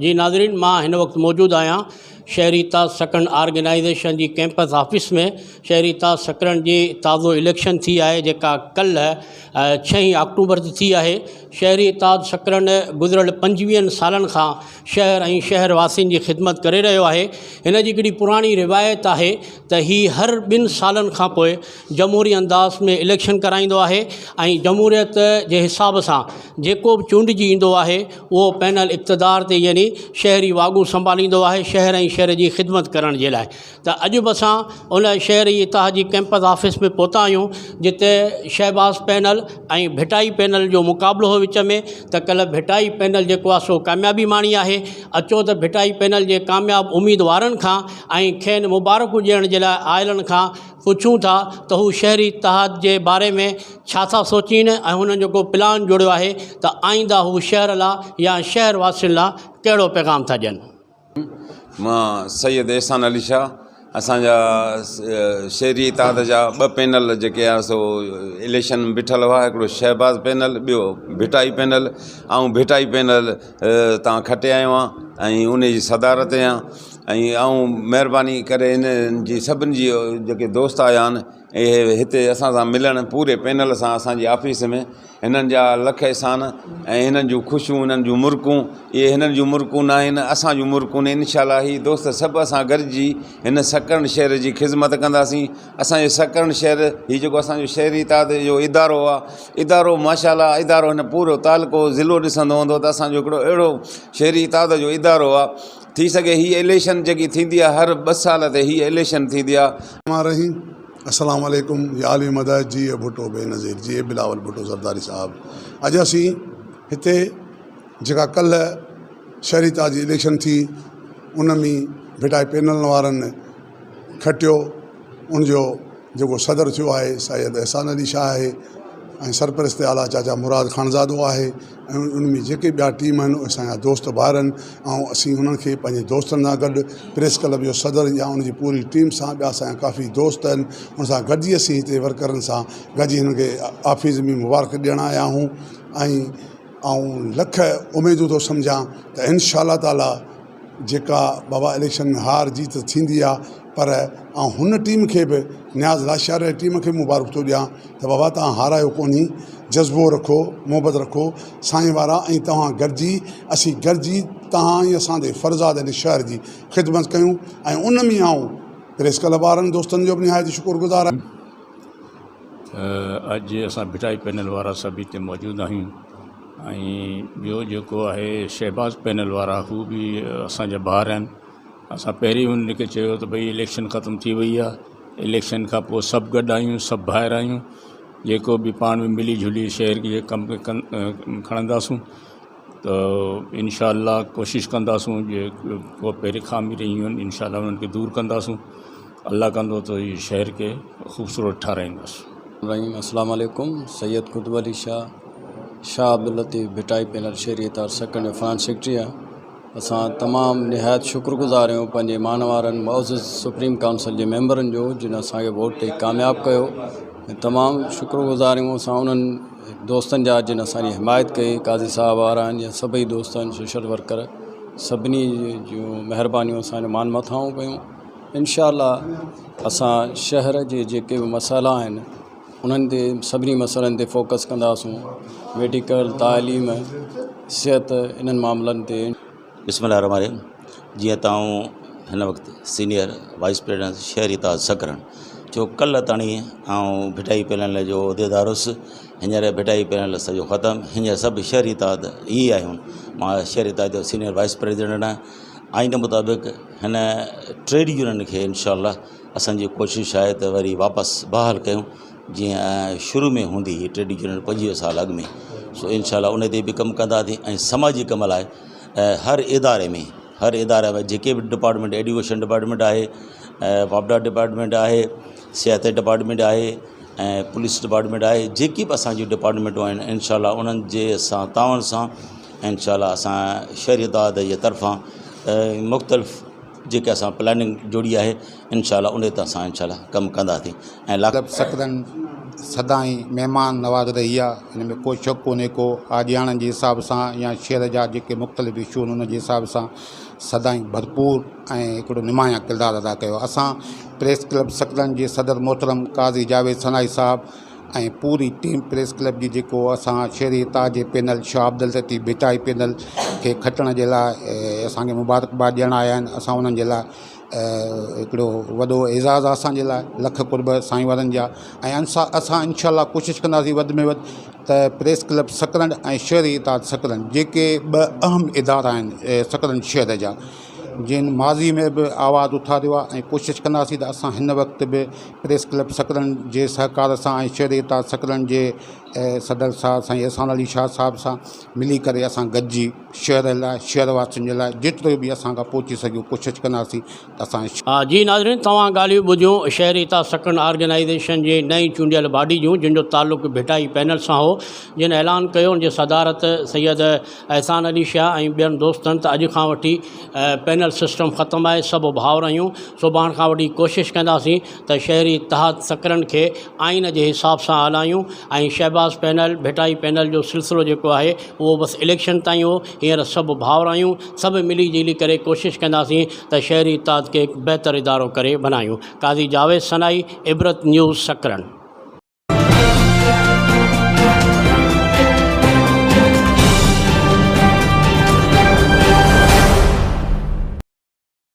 جي ناظرين مان هن وقت موجود آهيان شهري اتحاد سڪرنڊ آرگنائيزيشن جي ڪيمپس آفيس ۾ شهري اتحاد سڪرنڊ جي تازو اليڪشن ٿي آهي جيڪا ڪلهه ڇهين آڪٽوبر تي ٿي آهي شهري اتحاد سڪرنڊ گذريل پنجويهن سالن کان شهر ۽ شهر واسين جي خدمت ڪري رهيو آهي هن جي هڪڙي پراڻي روايت آهي ته هي هر ٻن سالن کان پوء جمهوري انداز ۾ اليڪشن ڪرائيندو آهي ۽ جمهوريت جي حساب سان جيڪو به چونڊجي ايندو آهي اهو پينل اقتدار تي يعني شهري واڳون سنڀاليندو آهي شهر ۽ شهر جي خدمت ڪرڻ جي لاء ته اڄ به اسان ان شهري اتحاد جي ڪيمپس آفيس ۾ پهتا آهيون جتي شهباز پينل ۽ ڀٽائي پينل جو مقابلو هو وچ ۾ ته ڪلهه ڀٽائي پينل جيڪو آهي سو ڪاميابي ماڻي آهي اچو ته ڀٽائي پينل جي ڪامياب اميدوارن کان ۽ کين مبارڪون ڏيڻ جي لاء آيلن کان پڇون ٿا ته هو شهري اتحاد جي باري ۾ ڇا ٿا سوچين ۽ هنن جيڪو پلان جوڙيو آهي ته آئنده هو شهر لا يا شهر واسين لا ڪهڙو پيغام ٿا ڏين. مان سيد احسان علي شاهه اسان جا شهري اتحاد جا ٻه پينل جيڪي آهي سو اليڪشن ۾ بيٺل هئا هڪڙو شهباز پينل ٻيو ڀٽائي پينل آئون ڀٽائي پينل تان کٽي آيو آهيان ۽ ان جي صدارت آهيان ۽ آئون مهرباني ڪري هنن جي سڀني جي جيڪي دوست آيا آهن اهي هتي اسان سان ملڻ پوري پينل سان اسانجي آفيس ۾ هنن جا لک احسان ۽ هنن جون خوشيون هنن جون مرڪون اهي هنن جون مرڪون نه آهن اسان جون مرڪون آهن انشاء الله هي دوست سڀ اسان گڏجي هن سڪرنڊ شهر جي خدمت ڪنداسين اسانجي سڪرنڊ شهر هي جيڪو اسانجو شهري اتحاد جو ادارو آهي ادارو ماشاء الله ادارو هن پورو تعلقو ضلعو ڏسندو هوندو ته اسانجو هڪڙو اهڙو شهري اتحاد جو ادارو آهي ٿي سگهي هي اليڪشن جيڪي ٿيندي آهي هر ٻه سال تي هي اليڪشن ٿيندي آهي. الرحمٰن الرحيم السلام عليڪم يا علي مدد جيئي ڀٽو بينظير جيئي بلاول ڀٽو زرداري صاحب اڄ اسين هتي جيڪا ڪلهه شهري تاج جي اليڪشن ٿي ان ۾ ڀٽائي پينل وارن کٽيو ان جو جيڪو صدر ٿيو آهي سيد احسان علي شاهه آهي ۽ سرپرست اعليٰ چاچا مراد خانزادو آهي ۽ ان ۾ جيڪي ٻيا ٽيم آهن اهي اسان جا دوست ڀائر آهن ۽ اسين انهن کي پنهنجي دوستن سان گڏ پريس ڪلب جو صدر يا ان جي پوري ٽيم سان ٻيا اسان جا ڪافي دوست آهن ان سان گڏجي اسين هتي ورڪرن سان گڏجي هنن کي آفيس ۾ مبارڪ ڏيڻ آيا آهيون ۽ آئون لک اميدون ٿو سمجهان ته انشاء الله تعاليٰ جيڪا بابا اليڪشن ۾ هار جيت ٿيندي آ پر آئون هن ٽيم کي به نياز لاشاري واري ٽيم کي به مبارڪ ٿو ڏيان ته بابا توهان هارايو ڪونهي جذبو رکو محبت رکو سائين وارا ۽ توهان گڏجي اسين گڏجي توهان ۽ اسان تي فرض آ ته هن شهر جي خدمت ڪيون ۽ ان ۾ آئون پريس ڪلب وارن دوستن جو به نهايت شڪر گذار آهيان. اڄ اسان ڀٽائي پينل وارا سڀ هتي موجود آهيون ۽ ٻيو جيڪو آهي شهباز پينل وارا هو به اسانجا ڀائر آهن اسان پهرين انهن کي چيو ته ڀئي اليڪشن ختم ٿي وئي آهي اليڪشن کان پوءِ سڀ گڏ آهيون سڀ ڀائر آهيون جيڪو به پاڻ ۾ ملي جهلي شهر جي ڪم کي ڪن کڻنداسون ته انشاء الله ڪوشش ڪنداسون جي ڪو پهرين خامي رهيون آهن انشاء الله انهن کي دور ڪنداسون الله ڪندو ته هي شهر کي خوبصورت ٺاراهينداسون. الرحيم السلام عليڪم سيد قطب علي شاهه شاهه عبداللطيف ڀٽائي پينل شهري اتحاد سڪرنڊ جو فنانس سيڪريٽري آهيان اسان تمام نهايت شڪر گذار آهيون پنهنجي مان وارن معزز سپريم ڪائونسل جي ميمبرن جو جن اسانکي ووٽ ڏئي ڪامياب ڪيو ۽ تمام شڪر گذار آهيون اسان انهن دوستن جا جن اسانجي حمايت ڪئي قاضي صاحب وارا آهن يا سڀئي دوست آهن سوشل ورڪر سڀني جون مهربانيون اسانجو مان مٿانهون ڪيون انشاء الله اسان شهر جي جيڪي به مسئلا آهن انهن تي سڀني مسئلن تي فوڪس ڪنداسون ميڊيڪل تعليم صحت انهن معاملن تي. بسم الله الرحمن الرحيم جيئن ته آئون هن وقت سينئر وائيس پريزيڊنٽ شهري اتحاد سڪرنڊ جو ڪلهه تاڻي آئون ڀٽائي پينل جو عهديدار هئس هينئر ڀٽائي پينل سڄو ختم هينئر سڀ شهري اتحاد ئي آهيون مان شهري اتحاد جو سينئر وائيس پريزيڊنٽ آهيان آئين مطابق هن ٽريڊ يونين کي انشاء الله اسانجي ڪوشش آهي ته وري واپس بحال ڪيون جيئن شروع ۾ هوندي هئي ٽريڊ يونين 25 سال اڳ ۾ سو انشاء الله ان تي به ڪم ڪنداسين ۽ سماجي ڪم لاء هر اداري ۾ هر اداري ۾ جيڪي به ڊپارٽمينٽ ايجوڪيشن ڊپارٽمينٽ آهي واپڊا ڊپارٽمينٽ آهي صحت ڊپارٽمينٽ آهي ۽ پوليس ڊپارٽمينٽ آهي جيڪي به اسانجون ڊپارٽمينٽون آهن انشاء الله انهن جي اسان تعاون سان انشاء الله اسان شهري اتحاد جي طرفان مختلف جيڪي اسان پلاننگ جوڙي آهي انشاء الله ان تي اسان انشاء الله ڪم ڪنداسين ۽ سڪرنڊ سدائين مهمان نواز رهي آهي ان ۾ ڪو شڪ ڪونهي ڪو آجياڻن جي حساب سان يا شهر جا جيڪي مختلف اشو آهن ان جي حساب سان سدائين ڀرپور ۽ هڪڙو نمايان ڪردار ادا ڪيو آهي اسان پريس ڪلب سڪرنڊ جي صدر محترم قاضي جاويد سنائي صاحب ۽ پوري ٽيم پريس ڪلب جي جيڪو اسان شهري اتحاد جي پينل شاهه عبداللطيف ڀٽائي پينل کي کٽڻ جي لاء اسانکي مبارڪباد ڏيڻ آيا آهن اسان انهن جي لاء هڪڙو وڏو اعزاز آهي اسانجي لاء لک قرب سائين وارن جا ۽ اسان انشاء الله ڪوشش ڪنداسين وڌ ۾ وڌ ته پريس ڪلب سڪرنڊ ۽ شهري اتحاد سڪرنڊ جيڪي ٻه اهم ادارا آهن سڪرنڊ شهر جا جن ماضي ۾ به آواز اٿاريو آهي ۽ ڪوشش ڪنداسين ته اسان هن وقت به پريس ڪلب سڪرنڊ جي سهڪار سان ۽ شهري اتحاد سڪرنڊ جي صدر صاحب سائين احسان علي شاهه صاحب سان ملي ڪري اسان گڏجي شهر لاء شهر واسين جي لاء جيترو به اسان کان پهچي سگهيو ڪوشش ڪنداسين ته اسان جي ناظرين توهان ڳالهيون ٻڌيون شهري اتحاد سڪرنڊ آرگنائيزيشن جي نئين چونڊيل باڊي جون جن جو تعلق ڀٽائي پينل سان هو جن اعلان ڪيو ان جي صدارت سيد احسان علي شاهه ۽ ٻين دوستن ته اڄ کان وٺي پينل سسٽم ختم آهي سڀ ڀائر آهيون سڀاڻ کان وٺي ڪوشش ڪنداسين ته شهري اتحاد سڪرنڊ کي آئين جي حساب سان هلايون ۽ شهباز پينل ڀٽائي پينل جو سلسلو جيڪو آهي اهو بس اليڪشن تائين هو هينئر سڀ ڀائر آهيون سڀ ملي جلي ڪري ڪوشش ڪنداسين ته شهري اتحاد کي هڪ بهتر ادارو ڪري بنايون قاضي جاويد سنائي عبرت نيوز سڪرنڊ.